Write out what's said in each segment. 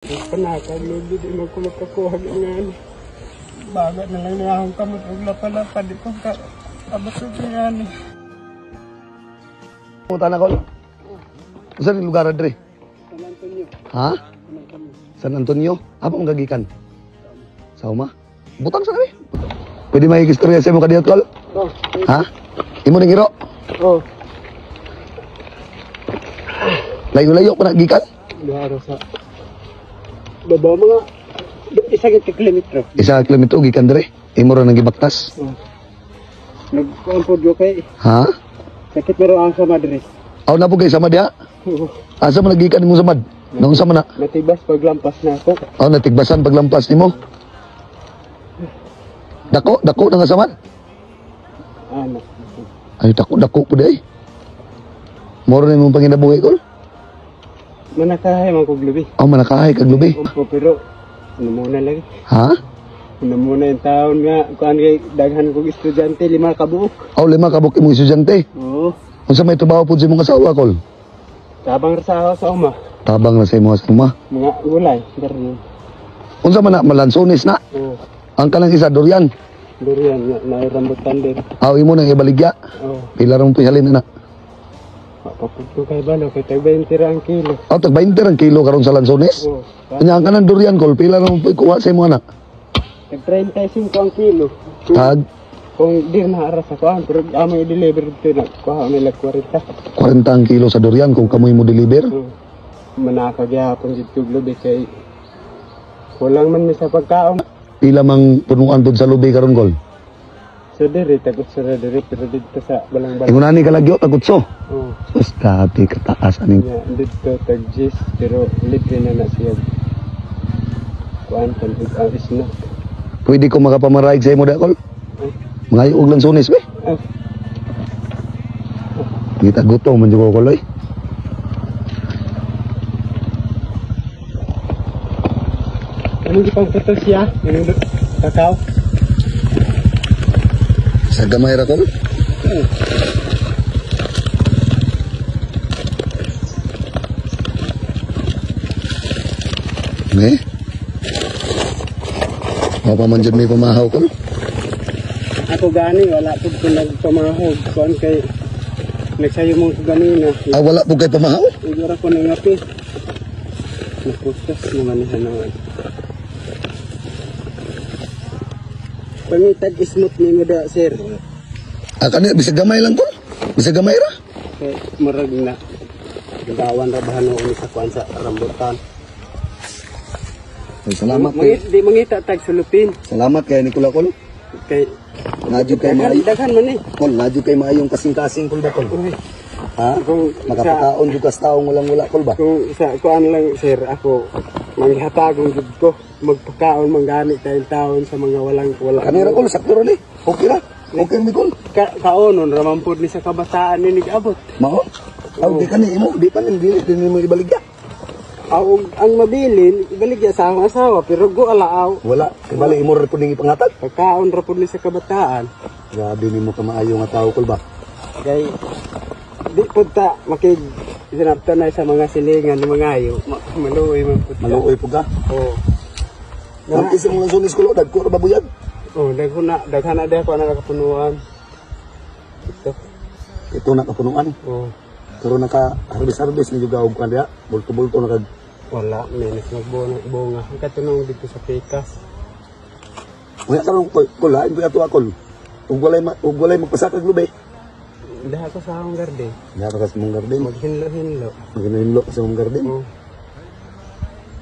Panakag lubi, di mo ko makakuha ganyan. Bago na lang niya akong kamot og lapa-lapa, di ko ka abot og ganyan. Punta na kol. Saan yung lugar dre? San Antonio. Ha? San Antonio. San Antonio? Apa mong gagikan? Sa uma? Butang sa kami. Pwede may istorya sa imo kadiyot kol? Oh, Ha? Imo ning iro? oh. Layo-layo ko na gikan. Duha sa Baba mga isa ka kilometro. Isa ka kilometro gikan dre. Imo ra nang gibaktas. Oh. Nagkuan po do kay Ha? sakit pero ang sama diri. Aw na po kay sama diha. Oh. Asa man nagikan nimo samad? Naunsa man na? Natibas paglampas na ako. Aw natigbasan paglampas nimo. Dako, dako na nga samad. Ano? Ay dako, dako po day. Moro na imong panginabuhi kol. Manakahay man kog lubi. Aw manakahay kag lubi. Opo, pero ano muna lagi. Ha? Ano muna yung taon nga kuan kay daghan kog estudyante, 5 ka buok. Aw 5 ka buok imong estudyante. Oo. Unsa may trabaho pud sa imong asawa kol? Tabang ra sa sa uma. Tabang na sa imong asawa. Mga gulay, ganyan. Unsa man na malansones na? Oo. Ang kanang isa durian. Durian nga na rambutan din. Aw imo nang ibaligya. Oo. Pila ra mong pihalin na. Papugto kay balo kay tag 20 ra ang kilo. Aw tag 20 ang kilo karon sa lansones. Oo. Unya ang kanang durian kol, pila ra mong kuha sa imong anak? Tag 35 ang kilo. Tag Kung di na ara sa kuan pero amo i-deliver dito na kuha nila 40. 40 ang kilo sa durian kung kamoy mo deliver. Oo. Manakagyapon dito lubi kay kulang man mi sa pagkaon. Pila mang punuan dun sa lubi karon kol? So diri tag utso ra diri pero dito sa balang-balang. Ingon ani kalagyo tag utso. Oo. Sus, grabe kataas aning. Nya dito tag gis pero libre na na siya. Kuan tan ug ang snack. Pwede ko makapamaraig sa imo da kol? Ay, Mangayo og lansones be. ah, Ngita gutom man jud ko kol oy. Anong gipang puto siya? Anong kakao? Sa gamay ra kol. Ne? Mapa man jud may pamahaw kol. Ako gani wala pud ko nagpamahog kuan kay nagsayo mo ko ganina. Ah, wala po kay pamahaw? Igora ko nangapi. Naputos naman niya naman. Pangitag ismot ni mo da, sir. Ah, kani bisag gamay lang kol. Bisag gamay ra. Kay murag na. Gawan ra ba ni sa kuan sa rambutan. Ay, salamat kay. Di mangita tag sulupin. Salamat kay Nicola kol. Kay Nadyo kay daghan, maayo. daghan man eh. Kol, nadyo kay maayong kasing-kasing kol ba kol? Uy, Ha? kung sa Makapakaon jud kas taong walang-wala kol ba? kung sa kuan lang sir ako manghatagong jud ko magpakaon manggani tayong taon sa mga walang wala. Kanira kol, sakto ra ni. Okay ra. Okay ni kol. Ka kaonon ra man pud ni sa kabataan ni nigabot. Mao? Aw, di kani imo, di pa ni di, di mo ibaligya. Aw ang mabilin ibaligya sa akong asawa pero go ala aw. Wala, kay bali imo ra pud ning ipangatag. Pagkaon ra pud ni sa kabataan. Grabe nimo ka maayo nga tawo kol ba? Kay di pud ta makig sinapta na sa mga silingan ni mga ayo. Maluoy man pud. Maluoy pud ka. Oo. Ang isa mong lansones kol, dagko ra ba buyag? Oh, daghan na daghan na ko na nakapunuan. Ito. Ito na kapunuan. Oh, Pero naka harvest-harvest ni juga og kuan diha, bulto-bulto na kag wala menos magbunga bunga. Ang katunong dito sa pikas. Unya karon kol, kol ha, impo ato akol. Ug walay magpasakag lubi. Daha ko sa akong garden. Diha ka sa mong garden. Maghinlo-hinlo. Maghinlo ka sa mong garden. Oh,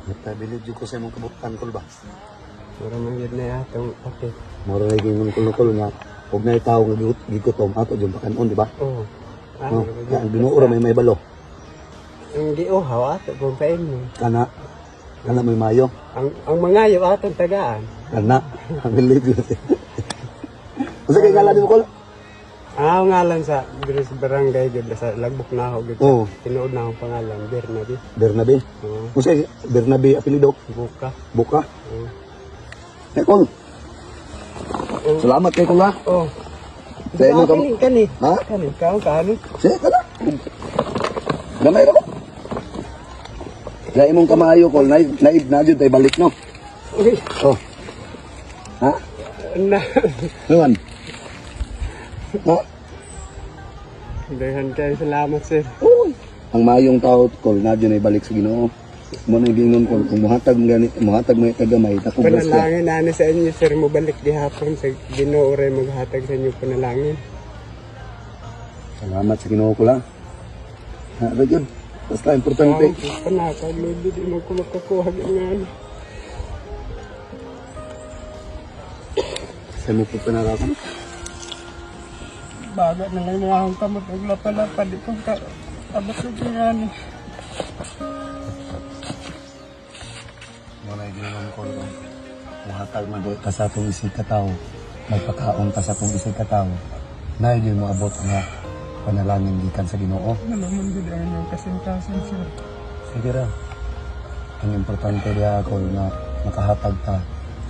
Natabilid jud ko sa imong kabutan kol ba. mura man gyud na atong pakit. Mura na gingon kol kol nga ug nay tawo nga gigutom ato jud pakanon, di ba? Oh. Ah, No, mura man kaya ang Ginoo ra may balo. Ang giuhaw ato kung kain mo. Kana kana may mayo. Ang mangayo atong tagaan. Kana ang bilid jud. Unsa kay ngalan nimo kol? Ah, ang ngalan sa diri sa barangay gyud sa Lagbok na ako gyud. Oo. Tinuod na akong pangalan, Bernabe. Bernabe. Oo. Unsa kay Bernabe apelyido? Buka. Buka. Oo. Eh kol. Salamat kay kol ha. Oh. Sa imong Kani kani. Ha? Kani kaon kani. Sige, kana. Gamay ra ko. Sa imong kamaayo kol, naib naib na jud tay balik no. Uy, Oh. Ha? na. Nuan. Ha? Daghan kayo salamat, sir. Uy. Ang maayong tao kol na jud ay balik sa Ginoo. Mo na giingon kol kung muhatag mo gani muhatag mo kagamay dako grasya. Panalangin ani sa inyo, sir, mobalik gihapon sa Ginoo ray maghatag sa inyo panalangin. Salamat sa Ginoo ko lang. Ha, ra jud. Basta importante. Panakag lodi di mo ko makakuha ngani. Sa mo po panarapan. Baga na lang niya akong kamot og lapa-lapa di ko ka abot og ngani. Mo na giingon ko kung muhatag man ka sa atong isig ka tawo, magpakaon ka sa atong isig ka tawo. Na jud mo abot nga panalangin gikan sa Ginoo. Nalamon gid ang inyong kasing-kasing, sir. Sige ra. Ang importante diha ako nga makahatag ta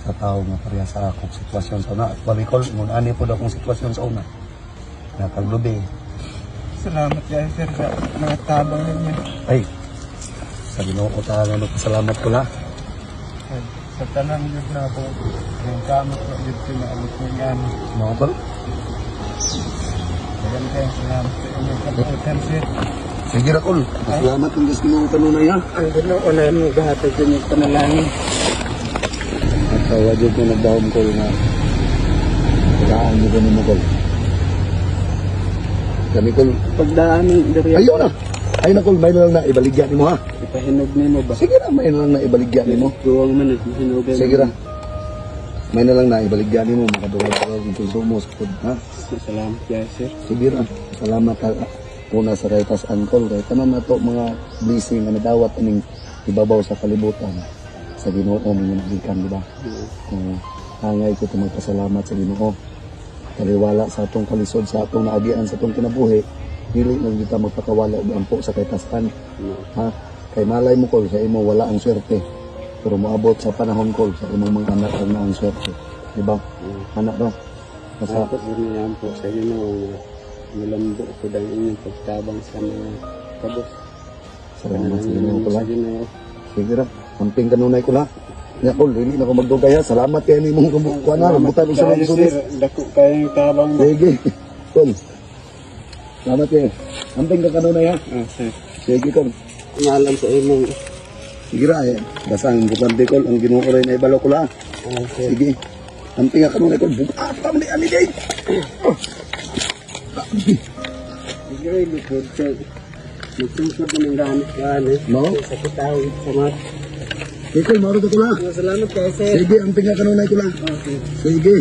sa tao nga pareha sa akong sitwasyon sa una. Actually, kol, ngun ani pod akong sitwasyon sa una. Nakaglubi. Salamat kayo, sir, sa mga tabang ninyo. Ay, sa Ginoo ta nga nagpasalamat ko la. Ay, sa tanan gid na ako, yung kamot ko gid ko naabot ko ngani. Mao kol. Daghan kayo salamat sa inyong kabuutan, sir. Sige ra kol. Pasalamat kung Diyos Ginoo kanunay ha. Ang Ginoo na maghatag sa inyong panalangin. At wajib ko nagdahom kol nga tagaan mo ko nimo kol. Kami kol. Pagdaan ni diri. Ayaw na. Ay na kol, may na lang na ibaligya nimo ha. Ipahinog nimo ba? Sige ra, may na lang na ibaligya nimo. Duwang man eh, mahinog. Sige ra. May na lang na ibaligya nimo makaduwag-duwag ang konsumo sa food ha. Salamat kayo, sir. Sige ra. Salamat ha. Una sa kay tas angkol kay tanan nato mga blessing nga nadawat ining ibabaw sa kalibutan sa Ginoo mo gikan, di ba? Kung hangay ko magpasalamat sa Ginoo. Taliwala sa atong kalisod sa atong naagian sa atong kinabuhi, dili na gyud ta magpakawala og ampo sa kay-tasan. Ha? Kay malay mo kol sa imo wala ang swerte. Pero moabot sa panahon kol sa imong mga anak ang naang swerte. Di ba? Anak ba? Basta Ako niyan po sa Ginoo nga mulambo ko dang inyong pagtabang sa mga kabos. Salamat sa Ginoo ko Sa lang. Ginoo. Sige ra. Amping kanunay ko lang. Nya kol, dili na ko magdugay ha. Salamat kay nimong kuan ha. Rambutan og Kayo, sunod sir, dako kayo tabang mo. Sige. Kol. Salamat kayo. Amping ka kanunay ha. Ah, sir. Sige kol. Ngalan sa imong. Sige ra eh. Basta ang importante kol, ang Ginoo ko rin ay ibalo ko lang. Ah, sir. Sige. Amping ka kanunay kol. Bugat ni ani day. Sige, likod sir. Magsusod ng gamit ka, eh. No? Sa kitawid sa mga. Sige kol, maro ko lang. Salamat kayo, sir. Sige, amping ka kanunay ko lang. Okay. Sige.